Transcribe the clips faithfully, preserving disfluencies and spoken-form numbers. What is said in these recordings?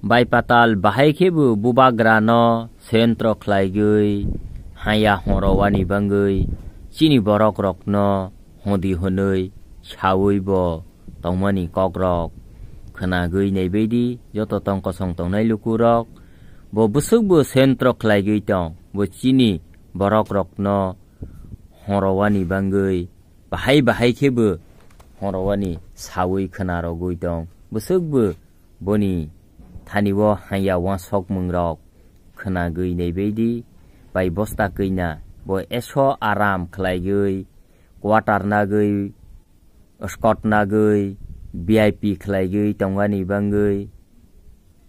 Bai patal bahai khe bo bubagra no sentro khlaigwi haya horo wani bangwi chini borok rok no hodi hwnwi sawi bo tongmani kok rok khwnagwi naibaidi joto tong kosong tongnai luku rok bo bwswk bo sentro khlaigwi tong bo chini borok rok no horo wani bangwi bahai bahai khe bo horo wani sawi khwna rogwi tong bwswk bo boni thani o haya wansok mung rok khwnagwi naibaidi bai bosta kwina bo eso aram khlaigwi quarter nagwi, scot nagwi, V I P khlaigwi tongani bangwi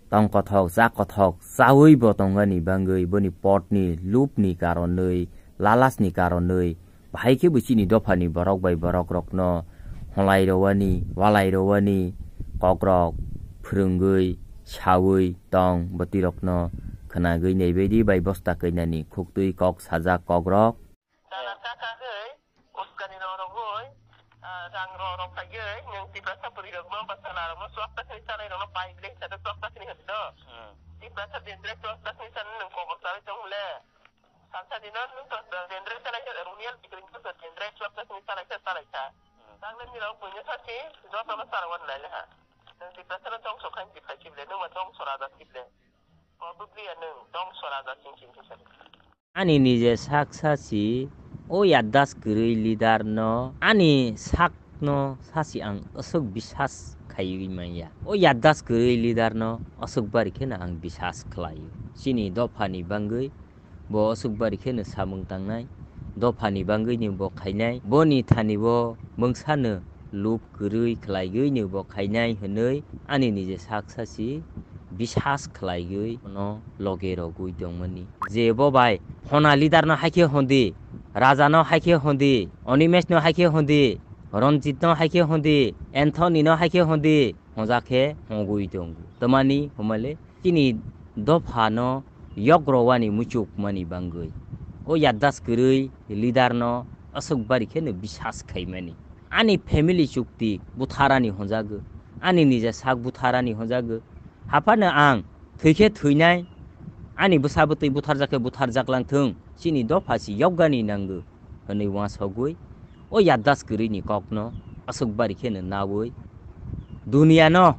tong kothok cha kothok chawi bo tongani bangwi boni potni lubni karonwi lalasni karonwi bahai khe bo chini dophani borok bai borok rokno holai rowani walai rowani kokrok phwrwngwi sawi tong bwtwi rokno khwnagwi naibaidi bai bosta kwinani khuktwi kok sajak kokrok. Dalar kaka hei, uskani rorogoi, ah, rang rorok khaigoi, nwng Tiprasa bwrwi rokno, bwsala rokno, chuak ta khini chanai rokno pai bile hwnkhe chuak ta khini hwdi do. Hmm. Tiprasa dendre chuak ta khini chanai nwng kobor chawi tong le. Salsa dino nwng to dendre chanai khe, runial bikring to dendre chuak ta khini chanai khe chanai kha. Hmm. Tang le nirok buino sasi, jotono chara wan lai le ha. Nwng Tiprasa no tongso khain tiphai kibile, nwng ma tongso raja kibile. Kobubli ya nwng tongso raja ching ching khe sadi. Ani nije sak sasi o yaddas kwrwi leader no ani sak no sasi ang aswk bisas khaiwi manya. O yaddas kwrwi leader no aswk bari kheno ang bisas khlaio. Chini dopha ni bangwi bo aswk bari kheno samung tangnai, dopha ni bangwi ni bo khainai, boni thani bo mungsa no lub kwrwi khlaigwi ni bo khainai hwnwi ani nije sak sasi bisas khlaigwi bono loge rogwi tongmani. Je bo bai phona leader no haikhe hondi, Raja no haikhe hondi, Animesh no haikhe hondi, Ranjit no haikhe hondi, Anthony no haikhe hondi, hoja khe hogwi tongo. Tamani homale chini dopha no yok rowani muchuk mani bangwi. O yaddas kwrwi leader no aswk bari kheno bisas khaimani. Ani family chukti butharani honjago, ani nija sak butharani honjago. Haphano ang thwikhe thwinai, ani bwsa bwtwi butharjak khe butharjak lang thung, chini dopha si yokgani nango, hwnwi uansogwi o yaddas kwrwini kokno aswk bari kheno naui duniano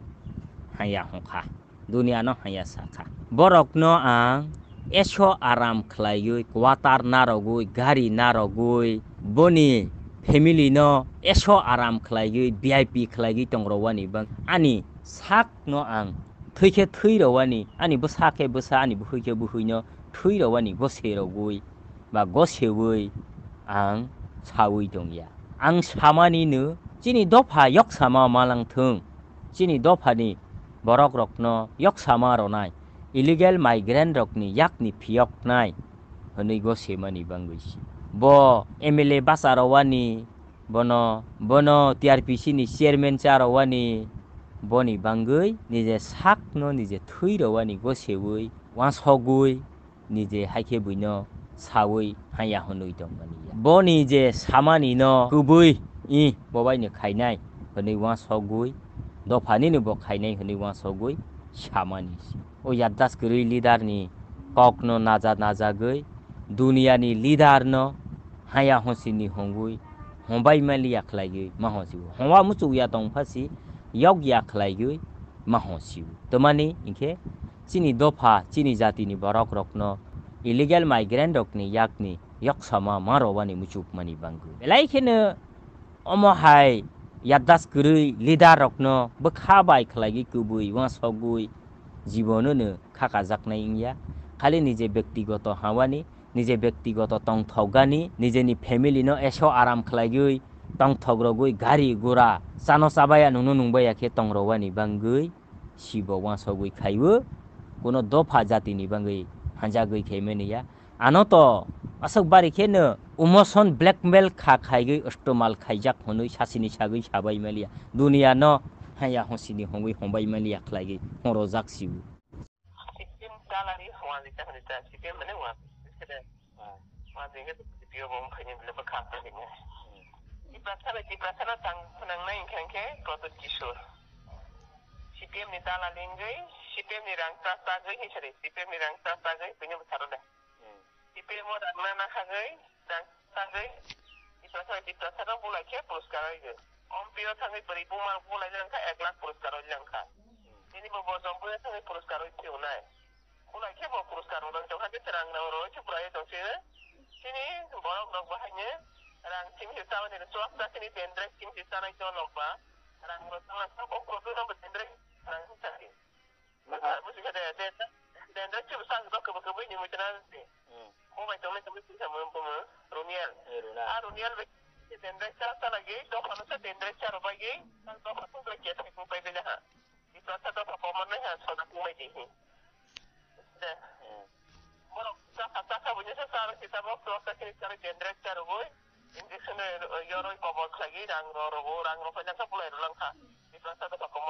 haya hongkha. Duniano haya sakha. Borokno ang eso aram khlaiwi, quarter narogwi, gari narogwi, boni family no eso aram khlaiwi, V I P khlaiwi tongrowani bang ani sakno ang thwikhe thwi rowani, ani bwsa khe bwsa, ani buhui khe buhuino thwi rowani gose rogwi ba gosewi ang sawi tongya. Ang samani no chini dopha yoksama malangthung, chini dophani borok rokno yoksama ronai, illegal migrant rokni yakni phiyoknai hwnwi gosemani bangwi si. Bo M L A basa rowani, bono, bono T R P C ni chairman cha rowani, boni bangwi nije sakno nije thwi rowani gosewi, wansogwi, nije haikhe buino sawi haya hwnwi tongmani ya. Boni je samani no kubui i bobaino khainai hwnwi wansogwi, dophani no bo khainai hwnwi wansogwi samani si. O yaddas kwrwi leader ni kokno naja najagwi duniani leader no haya honsini hongwi hombai mali ya khlaigwi ma honsi. Homa muchuk ya tongpha si yok ya khlaigwi ma honsi. Tamani hinkhe chini dopha, chini jatini borok rokno illegal migrant rokni yakni yoksama ma rowani muchukmani bangwi. Belai kheno omo hai yaddas kwrwi leader rokno bwkha bai khlaigwi kubui wansogwi jibono no khakajaknai wngya. Khali nije bektigoto hawani, nije bektigoto tongthokgani, nijeni family no eso aram khlaigwi tongthok rogwi gari gura chano chabaya nungno nungbaya khe tongrowani bangwi sibo wansogwi khaiwi kuno dopha jatini bangwi hanjagwi khaimani ya. Ano to aswk bari kheno emotion blackmail kha khaigwi istemal khaijak hwnwi sasini sagwi sabai maliya. Duniya no haya honsini hongwi hombai maliya khlaigwi horojak sibo. Sipin salary one liter, one liter, sipin mane one liter. One liter. Yo bong khaini bile bwkha khaini. Tiprasa bai Tiprasa no tang phnang nai hwnkhe Pradyut Kishore. C P M ni dalali wngwi, C P M ni rang chak chagwi hinsa de, C P M ni rang chak chagwi bini bwsaro de. Hmm. C P M o rang nana hagwi, rang chagwi, Tiprasa bai Tiprasa no bulai khe puraskar oi de. Om P O thangwi bwrwi buma bulai lang kha, ek lakh puraskar oi lang kha. Hmm. Nini bo bojom buya thangwi puraskar oi thwi nai. Bulai khe bo puraskar rwna tong kha, khe rang rw rw khe bulai tong sini. Chini borok rok bo haino rang chini se chawani rw chuak chak chini dendrek chini se chanai to nok ba. Rang rw chwng kha, o kok rw no bo dendrek rang chak. Busi khe de, de, dendrek chini bwsa rw khe bo khe bini mui chana de. Hmm. Bo bai tong le khe bini sa mo bo mo Runiel. Eh, Runa. A Runiel be dendrek cha cha lagi, do khano sa dendrek cha rw bai gi, do khano sa ke thai ko pai be ha. Tiprasa dopha komo nai ha, soda kumai di hi. De. Hmm. Borok chakha, chakha buini se charo kita borok chwla chakiri charo dendrek charo boi. Injection yoroi kobor khlai rang ro rogo, rang ro phai langkha bulai ro langkha. Tiprasa dopha komo